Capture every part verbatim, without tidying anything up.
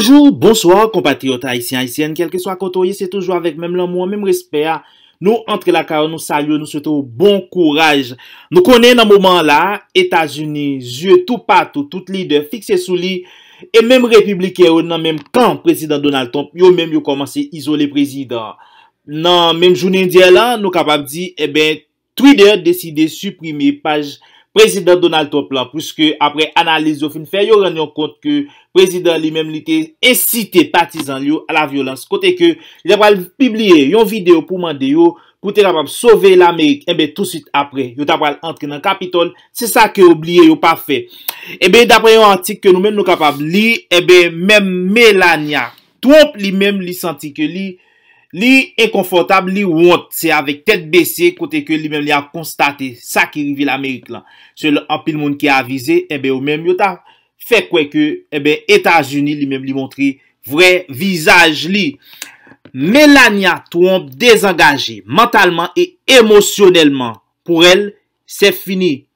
Bonjou, bonswa, konpatriyòt ayisyen, ayisyèn, kèlkeswa kote w ye, se toujou avèk menm lanmou an, menm respè a. Nou antre lakay ou, nou salye w, nou swete w bon kouraj. Nou konnen nan moman an la, Etazini, zye toupatou, tout lidè fikse sou li, e menm repibliken yo nan menm kan prezidan Donald Trump, yo menm yo kòmanse izole prezidan an. Nan menm jounen dyè la, nou kapab di, enben, Twitter deside siprime paj prezidan Donald Trump lan, puiske apre analiz yo fin fè, yo rann yo kont ke prezidan li menm li te ensite patizan l yo a la vyolans, kote ke li ta pral pibliye yon videyo pou mande yo pou te kapab sove Lamerik. Enben, tousuit apre, yo ta pral antre nan Kapitòl. Se sa ke yo bliye yo pa fè. Enben, dapre yon atik ke nou menm nou kapab li, enben, menm Melania Trump li menm li santi ke li li enkonfòtab, li wont, se avèk tèt bese kote ke li menm li ap konstate sa ki rive Lamerik lan. Selon anpil moun ki avize, enben yo menm yo ta fè kwè ke enben Etazini li menm li montre vrè vizaj li. Melania Trump dezangaje mantalman e emosyonèlman. Pour elle, c'est fini.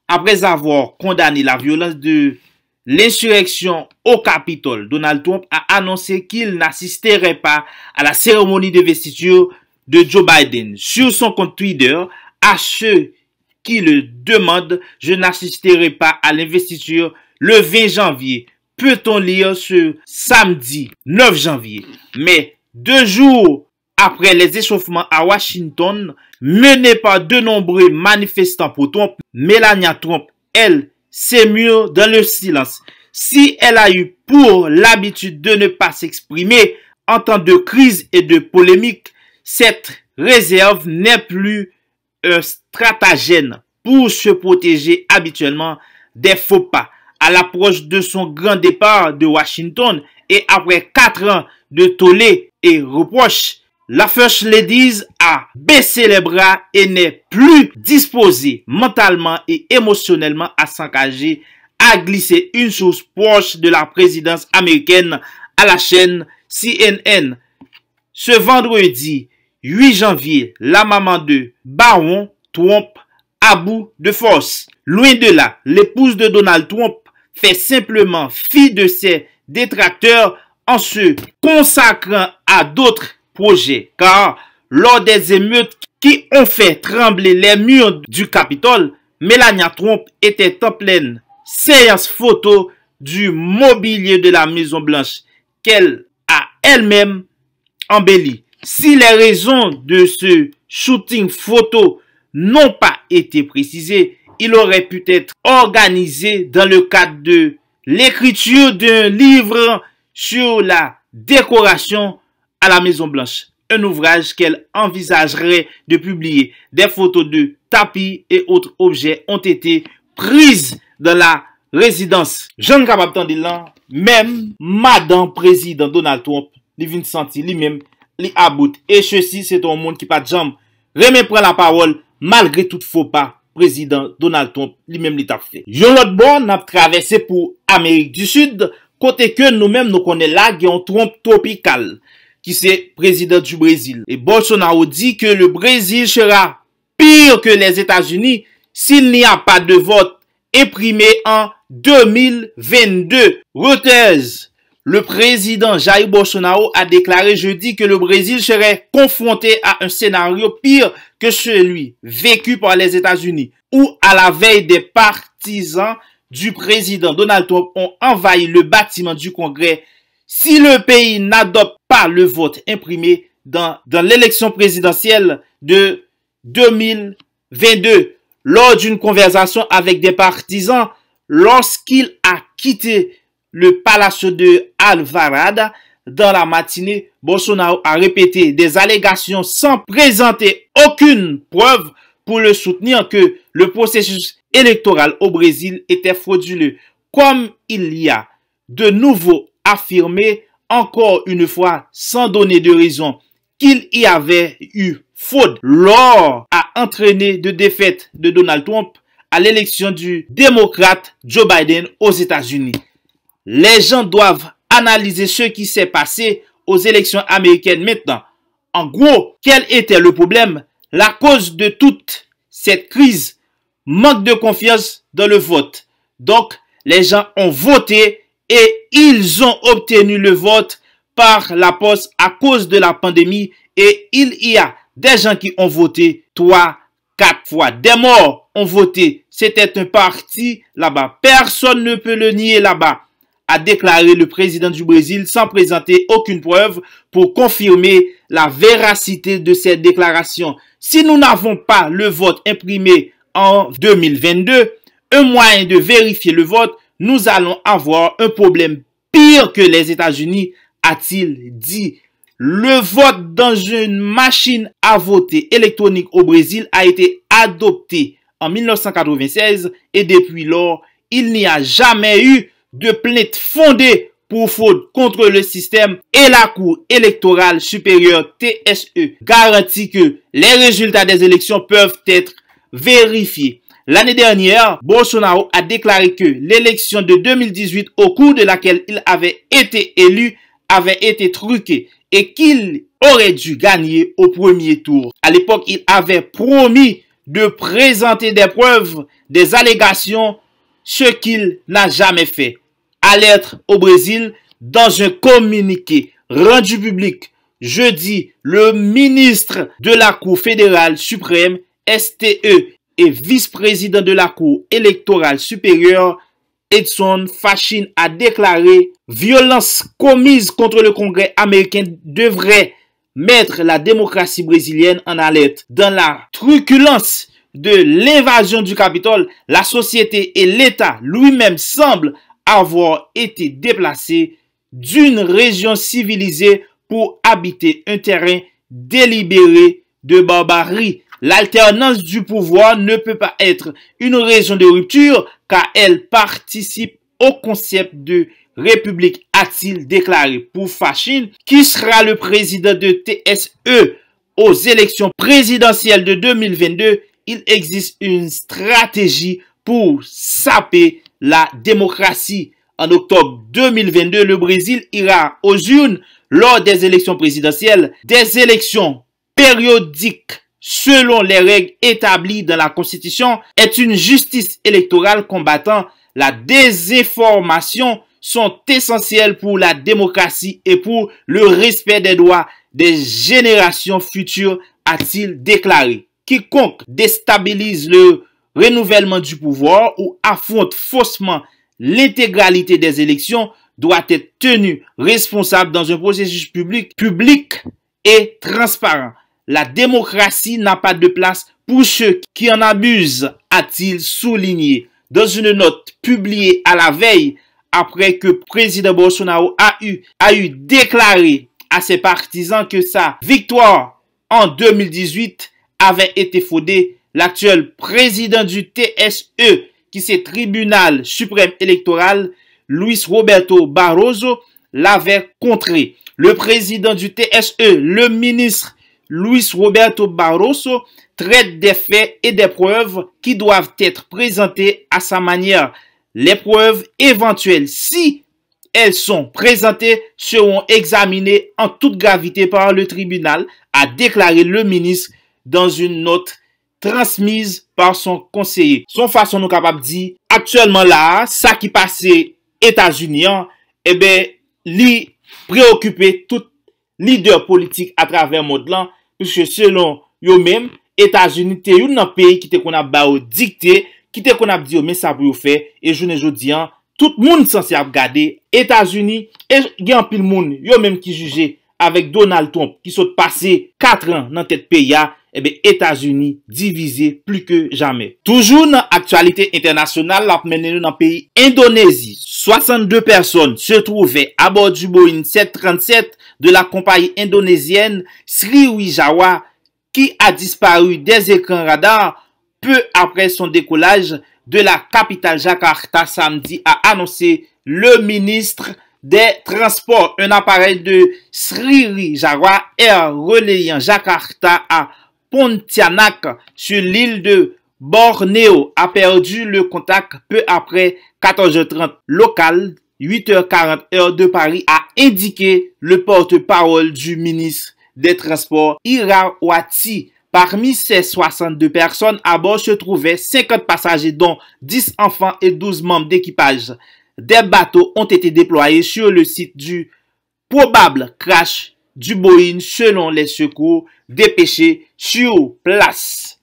Après avoir condamné la violence de l'insurrection au Capitole, Donald Trump a annoncé qu'il n'assisterait pas à la cérémonie d'investiture de Joe Biden. Sur son compte Twitter, à ceux qui le demandent, je n'assisterai pas à l'investiture le vingt janvier, peut-on lire ce samedi neuf janvier. Mais deux jours après les échauffements à Washington, menés par de nombreux manifestants pro-Trump, Melania Trump, elle, se mur dans le silence. Si elle a eu pour l'habitude de ne pas s'exprimer en temps de crise et de polémique, cette réserve n'est plus un stratagème pour se protéger habituellement des faux pas. À l'approche de son grand départ de Washington et après quatre ans de tollé et reproches, la First Lady a baissé les bras et n'est plus disposée mentalement et émotionnellement à s'engager, a glissé une source proche de la présidence américaine à la chaîne C N N. Ce vendredi huit janvier, la maman de Baron Trump à bout de force. Loin de là, l'épouse de Donald Trump fait simplement fi de ses détracteurs en se consacrant à d'autres projets, car lors des émeutes qui ont fait trembler les murs du Capitole, Melania Trump était en pleine séance photo du mobilier de la Maison Blanche qu'elle a elle-même embellie. Si les raisons de ce shooting photo n'ont pas été précisées, il aurait pu être organisé dans le cadre de l'écriture d'un livre sur la décoration à la Maison Blanche, un ouvrage qu'elle envisagerait de publier. Des photos de tapis et autres objets ont été prises dans la résidence. Jan n kapab tande l lan, menm madan prezidan Donald Trump, li vin santi li menm, li about. E sesi, se te yon moun ki pa t janm renmen pran lapawòl, malgre tout fo pa prezidan Donald Trump li menm li t ap fè. Yon lòt bò, n ap travèse pou Amerik di Sid, kote ke nou menm nou konnen la gen yon twonp twopikal, ki se prezidan di Brezil. E Bolsonaro di ke le Brésil sera pire que les États-Unis s'il n'y a pas de vote imprimé en deux mille vingt-deux. Reuters, le président Jair Bolsonaro a déclaré jeudi que le Brésil serait confronté à un scénario pire que celui vécu par les États-Unis, où, à la veille, des partisans du président Donald Trump ont envahi le bâtiment du Congrès. Si le pays n'adopte pas le vote imprimé dans, dans l'élection présidentielle de deux mille vingt-deux, lors d'une conversation avec des partisans, lorsqu'il a quitté le Palacio de Alvarada dans la matinée, Bolsonaro a répété des allégations sans présenter aucune preuve pour le soutenir que le processus électoral au Brésil était frauduleux, comme il y a de nouveau affirmé encore une fois sans donner de raison qu'il y avait eu fraude. L'or a entraîné de défaite de Donald Trump à l'élection du démocrate Joe Biden aux États-Unis. Les gens doivent analyser ce qui s'est passé aux élections américaines maintenant. En gros, quel était le problème, la cause de toute cette crise? Manque de confiance dans le vote. Donc, les gens ont voté et ils ont obtenu le vote par la poste à cause de la pandémie et il y a des gens qui ont voté trois, quatre fois. Des morts ont voté. C'était un parti là-bas. Personne ne peut le nier là-bas, a déclaré le président du Brésil sans présenter aucune preuve pour confirmer la véracité de ces déclarations. Si nous n'avons pas le vote imprimé en deux mille vingt-deux, un moyen de vérifier le vote, nous allons avoir un problème pire que les États-Unis, a-t-il dit. Le vote dans une machine à voter électronique au Brésil a été adopté en mille neuf cent quatre-vingt-seize et depuis lors, il n'y a jamais eu de plainte fondée pour fraude contre le système et la Cour électorale supérieure T S E garantit que les résultats des élections peuvent être vérifiés. L'année dernière, Bolsonaro a déclaré que l'élection de deux mille dix-huit au cours de laquelle il avait été élu avait été truquée et qu'il aurait dû gagner au premier tour. À l'époque, il avait promis de présenter des preuves, des allégations, ce qu'il n'a jamais fait. Alerte au Brésil, dans un communiqué rendu public jeudi, le ministre de la Cour fédérale suprême, S T E, et vice-président de la Cour électorale supérieure, Edson Fachin, a déclaré: violence commise contre le Congrès américain devrait mettre la démocratie brésilienne en alerte. Dans la truculence de l'invasion du Capitole, la société et l'État lui-même semblent avoir été déplacés d'une région civilisée pour habiter un terrain délibéré de barbarie. L'alternance du pouvoir ne peut pas être une raison de rupture car elle participe au concept de république, a-t-il déclaré. Pour Fachin, qui sera le président de T S E aux élections présidentielles de deux mille vingt-deux, il existe une stratégie pour saper la démocratie. En octobre deux mille vingt-deux, le Brésil ira aux urnes lors des élections présidentielles. Des élections périodiques selon les règles établies dans la Constitution est une justice électorale combattant la désinformation sont essentielles pour la démocratie et pour le respect des droits des générations futures, a-t-il déclaré. Quiconque déstabilise le renouvellement du pouvoir ou affronte faussement l'intégralité des élections doit être tenu responsable dans un processus public, public et transparent. La démocratie n'a pas de place pour ceux qui en abusent, a-t-il souligné dans une note publiée à la veille après que président Bolsonaro a eu, a eu déclaré à ses partisans que sa victoire en deux mille dix-huit avait été fraudée. L'actuel président du T S E, qui c'est Tribunal Suprême Électoral, Luis Roberto Barroso, l'avait contré. Le président du T S E, le ministre Luis Roberto Barroso, traite des faits et des preuves qui doivent être présentées à sa manière. Les preuves éventuelles, si elles sont présentées, seront examinées en toute gravité par le tribunal, a déclaré le ministre dans une note transmise par son conseiller. Se yon fason nou kapab di, aktyèlman la a, sa ki pase Etazini an, eben, li preokipe tout lidè politik atravè mond lan, piske selon yo menm, Etazini te youn nan peyi ki te konn ap ba yo dikte, ki te konn ap di yo men sa pou yo fè, e jounen jodi an, tout moun sanse ap gade Etazini, e gen anpil moun, yo menm ki jije avèk Donald Trump, ki sot pase kat an nan tèt peyi a, eben, Etazini divize pli ke jamè. Toujou nan aktyalite entènasyonal, l ap mennen nou nan peyi Endonezi. Soixante-deux personnes se trouvaient à bord du Boeing sept trente-sept de la compagnie indonésienne Sriwijaya, qui a disparu des écrans radars peu après son décollage de la capitale Jakarta samedi, a annoncé le ministre des Transports. Un appareil de Sriwijaya Air reliant Jakarta à Pontianak, sur l'île de Bornéo, a perdu le contact peu après quatorze heures trente locale, huit heures quarante heures de Paris, a indiqué le porte-parole du ministre des Transports, Irawati. Parmi ces soixante-deux personnes, à bord se trouvaient cinquante passagers, dont dix enfants et douze membres d'équipage. Des bateaux ont été déployés sur le site du probable crash du Boeing selon les secours dépêchés sur place.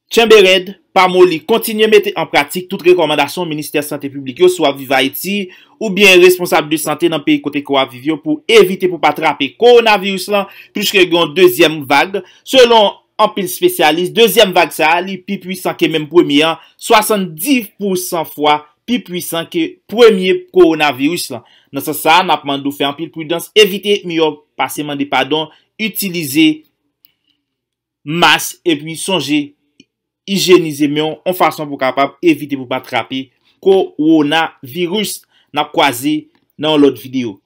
Tchenbe rèd, pa moli, kontinye mete an pratik tout rekòmandasyon Ministè Sante Piblik yo si w ap viv Ayiti oubyen responsab de sante nan peyi kote ke w ap viv yo pou evite pou pa trape kowonaviris lan, pliske gen yon dezyèm vag. Selon anpil espesyalis, dezyèm vag sa a, li pi pwisan ke menm premye an, swasanndis pousan fwa pi pwisan ke premye kowonaviris lan. Nan sans sa a, n ap mande w fè anpil pridans, evite miyòb pase mande padon, itilize mas epi sonje ijyenize men w yon fason pou w kapab evite pou pa trape kowonaviris. N ap kwaze nan yon lòt videyo.